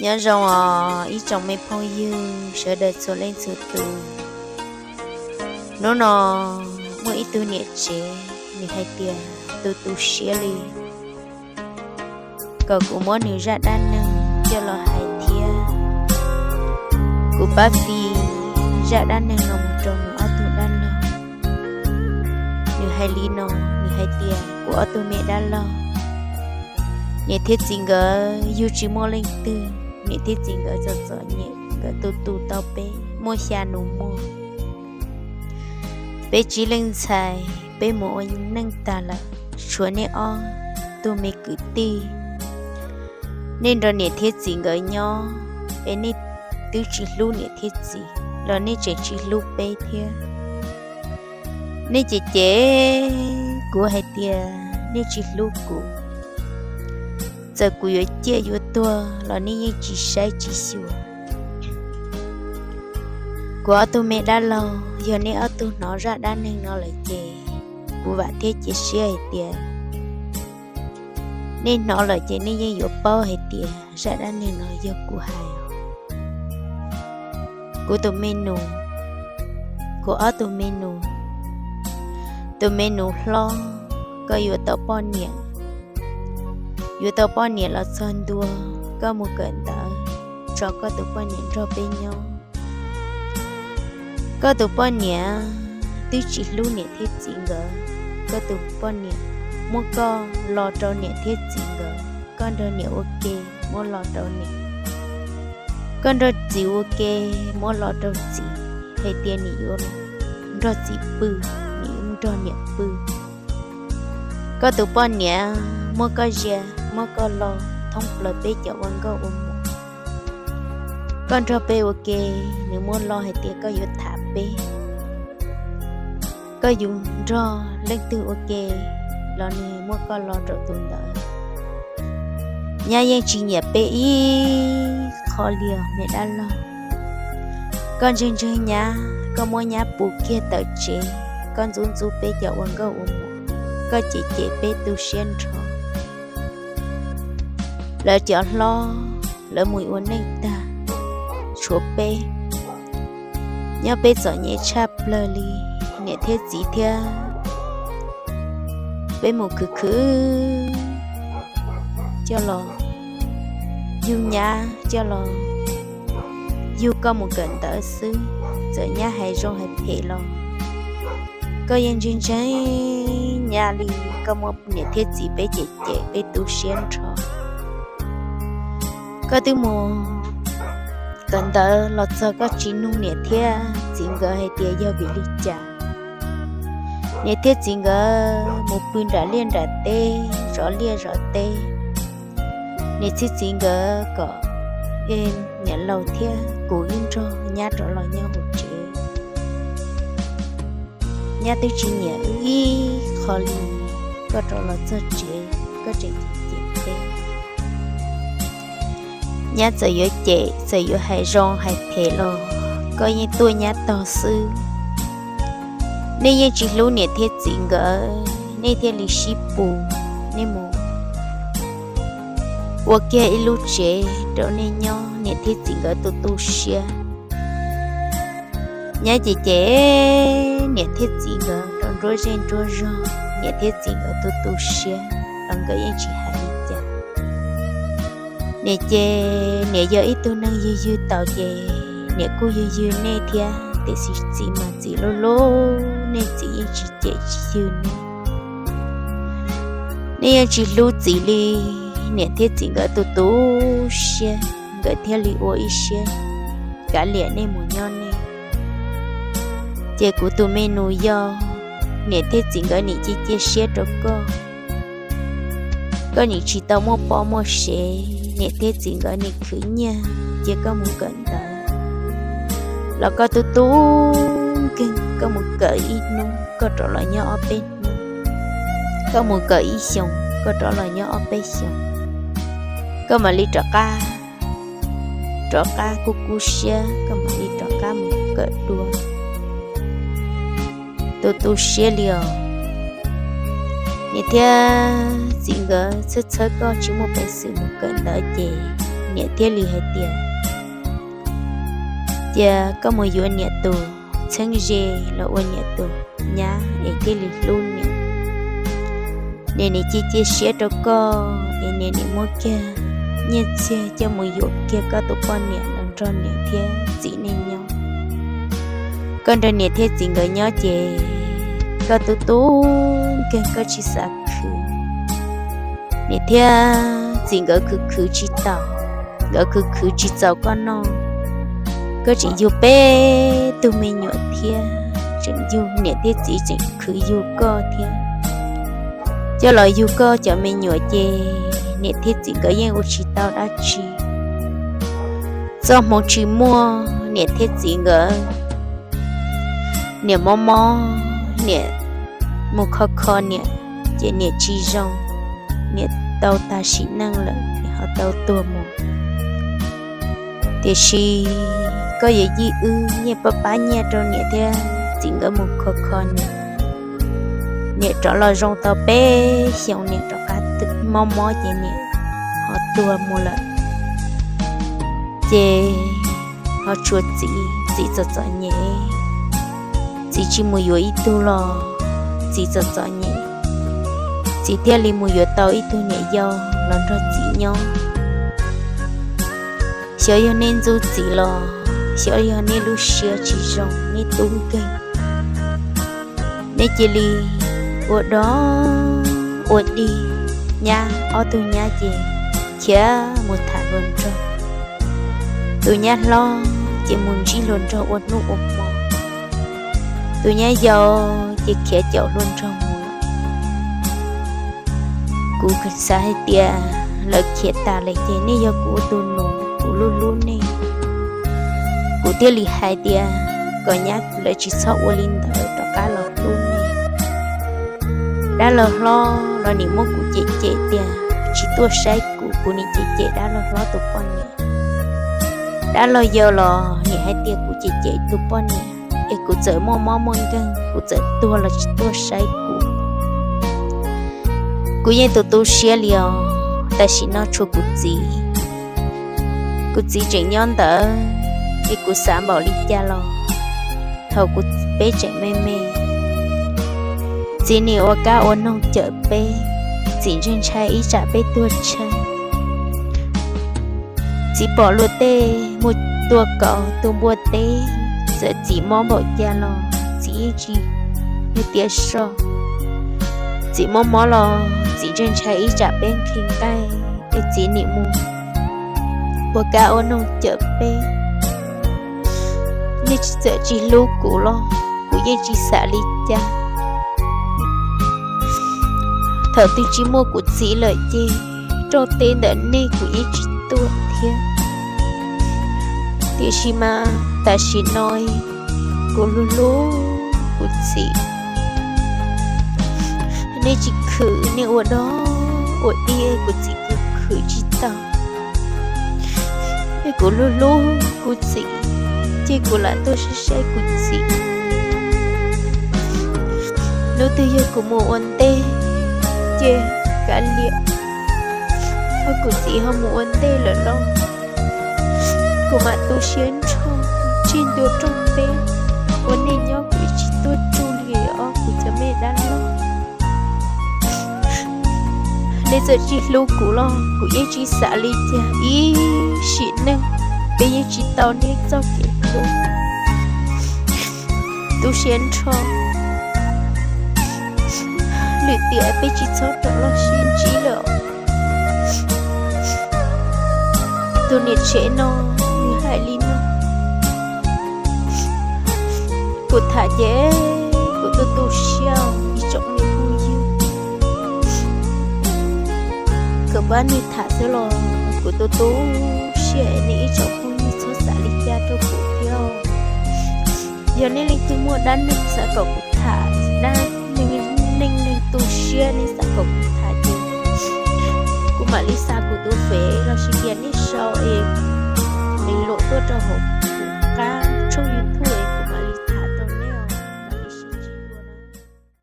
Nyob zoo os ib tsoom me phooj ywg sawv daws txhua leej txhua tus. Hnub no muaj ib tug niam tsev, nws hais tias tu tu siab li, kom kuv muab nws zaj dab neeg coj los hais thiab kuv pab fij zaj dab neeg no mus rau nws ob tug dab laug. Nws hais li no, nws hais tias kuv ob tug me dab laug, niam thiab txiv nkawd yug tsis muaj leej twg, niam thiab txiv nkawd txom txom nyem, nkawd tu tu tau peb muaj xya nus muag. Peb tsib leej ntxhais peb mus ua neej tag lawm, tshuav nej ob tug me kwv tij. Nej nrog niam thiab txiv nkawd nyob es nej twb tsis hlub niam thiab txiv los nej tseem tsis hlub peb thiab. Nej cem cem kuv hais tias nej tsis hlub kuv, txawm kuv yuav ciaj yuav tuag los nej yeej tsis saib tsis xyuas. Kuv ob tug me dab laug, yog nej ob tug hnov zaj dab neeg no lawm ces kuv vam thiab cia siab hais tias nej hnov lawm ces nej yeej yuav paub hais tias zaj dab neeg no yog kuv hais. Kuv tus me nus, kuv ob tug me nus, tus me nus hlob, koj yuav tau poj niam, yuav tau poj niam los txog ntua, koj mus kawm ntawv tso koj tus poj niam nrog peb nyob. Koj tus poj niam twb tsis hlub niam thiab txiv nkawd, koj tus poj niam muab koj lo rau niam thiab txiv nkawd, koj nrog niam ua ke muab lo rau niam, koj nrog txiv ua ke muab lo rau txiv, hais tias niam yuav nrog txiv pw, niam yuav nrog niam pw. Koj tus poj niam muab koj zia, muab koj lo thoob plaws peb cov ua nkauj ua muam. Koj nrog peb ua ke, nws muab lo hais tias koj yuav tham peb, koj yuav nrog leej twg ua ke los nws muab koj lo rau tus ntawd. Nyab yeej tsis nyiam peb ib qho li os me dab laug. Koj ntseeg ntseeg nyab, koj muab nyab pus kiag tawm tsev, koj ntxub ntxub peb cov ua nkauj ua muam, koj cem cem peb tu siab nrho. Lawv cov hlob lawv mus ua neej tag, tshuav peb, nyob peb txom nyem tshaj plaws li. Niam thiab txiv thiab peb mus khwv khwv coj los yug nyab, coj los yug koj mus kawm ntawv xwb. Txawm nyab hais zoo hais phem los koj yeej ntseeg ntseeg nyab li. Koj muab niam thiab txiv peb cem cem peb tu siab nrho. Koj twb mus kawm ntawv los txog koj tsis nug niam thiab txiv nkawd hais tias yog vim li cas. Niam thiab txiv nkawd mus pw nram liaj nram teb, zov liaj zov teb. Niam thiab txiv nkawd kom niam laus thiab kuv wb nrog nyab rov los nyob hauv tsev. Nyab twb tsis nyiam wb ib qho li, koj rov los txog tsev koj tseem cem cem peb. Nyab txawm yuav cem txawm yuav hais zoo hais phem los koj yeej tuaj nyab tog xwb. Nej yeej tsis hlub niam thiab txiv nkawd, nej thiaj li sib pus, nej mus ua kiag ib lub tsev rau nej nyob, niam thiab txiv nkawd tu tu siab. Nyab cem cem niam thiab txiv nkawd rau nruab zej nruab zog, niam thiab txiv nkawd tu tu siab los nkawd yeej tsis hais li cas. Niam ces niam yog ib tug neeg ywg ywg taus ces niam kuj ywg ywg nej thiab, tiam sis txiv mas txiv lub lub, nej txiv yeej tsis cem tsis ywg nej. Nej yeej tsis hlub txiv li, niam thiab txiv nkawd tu tu siab, nkawd thiaj li ua ib siab kav liam nej mus nyob nej. Ces kuv tus me nus yog niam thiab txiv nkawd nim cia cia siab rau koj, koj nim tsis tau muaj poj muaj sev, niam thiab txiv nkawd nim khwv nyiaj cia koj mus kawm ntawv los koj tub tub nkeeg, koj mus kawm ib hnub koj rov los nyob ob peb hnub, koj mus kawm ib xyoos koj rov los nyob ob peb xyoos, koj mam li rov qab, rov qab kub kub siab koj mam li rov qab mus kawm dua. Tu tu siab li os. Niam thiab txiv nkawd txhawb txhawb koj tsis muaj peev xwm mus kawm ntawv ces Niam thiaj li hais tias, cia koj mus yuav niam tus txheeb ze los ua niam tus nyab es thiaj li hlub niam. Niam nim cia cia siab rau koj es niam nim muab kiag nyiaj txiag coj mus yuam kiag koj tus poj niam los nrog niam thiab txiv nej nyob. Koj nrog niam thiab txiv nkawd nyob ces koj tu tu kiag, koj tsis xav khwv. Niam thiab txiv nkawd khwv khwv tsis tau, nkawd khwv khwv tsis txaus koj noj. Koj tseem yug peb tug me nyuam thiab, tseem yug, niam thiab txiv tseem khwv yug koj thiab. Coj los yug koj cov me nyuam ces niam thiab txiv nkawd yeej ua tsis tau dab tsi. Txoj hmoov tsis muaj, niam thiab txiv nkawd, niam mob mob, niam mus kho kho niam, ces niam tsis zoo, niam tau tag sim neej lawm, niam ho tau tuag mus. Tiam sis koj yuav yij wb nyiaj, pab pab nyiaj rau niam thiab txiv nkawd mus kho kho niam. Niam rov los zoo tau peb xyoos, niam rov qab mob mob ces niam ho tuag mus lawm. Ces ho tshuav txiv, txiv txom txom nyem, txiv tsis mus yuav ib tug los txiv txom txom nyem, txiv thiaj li mus yuav tau ib tug niam yau los nrog txiv nyob. Xyov yog nej ntxub txiv los xyov yog nej lub siab tsis zoo, nej tub nkeeg, nej cia li ua dog ua dig, nyab, ob tug nyab ces khiav mus tham hluas nraug. Tus nyab hlob ces mus ntsib hluas nraug ua hnub ua hmo, tus nyab yau ces khiav caum hluas nraug mus lawm. Kuv xav hais tias lawv khiav tas lawm ces nej yog kuv tus nus, kuv hlub hlub nej. Kuv thiaj li hais tias kom nyab lawv tsis txhob ua li ntawd, rov qab los hlub nej. Dab laug hlob los nim muab kuv cem cem tias tsis tuaj saib kuv, kuv nim cem cem dab laug hlob tus poj niam. Dab laug yau los nim hais tias kuv cem cem tus poj niam, es kuv txawm muaj mob muaj nkeeg, kuv txawm tuag los tsis tuaj saib kuv. Kuv yeej tu tu siab li os. Tam sim no tshuav kuv txiv, kuv txiv tseem nyob ntawd, es kuv xav npaum li cas los thaum kuv, peb tseem me me, txiv nim ua kab ua noog cawm peb, txiv ntshai ntshai ib tsam peb tuag tshaib. Txiv pom luag tej mus tua kauv tua npua teb, txawm txiv mob npaum cas los txiv yeej tsis hais tias so. Txiv mob mob los txiv ntshai ntshai ib tsam peb nqhis nqaij, es txiv nim mus ua kab ua noog cawm peb. Nej txawm tsis hlub kuv los kuv yeej tsis xav li cas. Thaum twg tsis muaj kuv txiv lawm ces roj teb ntawm nej kuv yeej tsis tuaj thiab. Tiam sis mas tam sim no kuv hlub hlub kuv txiv. Nej tsis khwv, nej ua dog ua dig, kuv txiv kuv khwv tsis tau. Es kuv hlub hlub kuv txiv, ces kuv lam tuaj saib saib kuv txiv. Hnub twg yog kuv mus ua ntej ces kav liam, ho kuv txiv ho mus ua ntej lawm los kuv mam tu siab nrho tseg ntua rooj teb ua neej nyob, kuv tsis tuaj tsuj li os kuv cov me dab laug. Nej txawm tsis hlub kuv los kuv yeej tsis xav li cas, ib sim neej peb yeej tsis tau nej txoj kev hlub. Tu siab nrho, lwm tiam peb tsis txhob rov los sib ntsib lawm. Tus niam tsev no nws hais li no, kuv tham ces kuv tu tu siab, ib tsoom me phooj ywg, kuv pab nws tham xwb los kuv tu tu siab, nej ib tsoom phooj ywg txhob xav li cas rau kuv thiab. Yog nej leej twg muaj dab neeg xav kom kuv tham, dab neeg, neej neeg tu siab nej xav kom kuv tham ces kuv mam li xa kuv tus fev lossis tias nej sau es nws luam tuaj rau hauv kuv qab tshooj YouTube.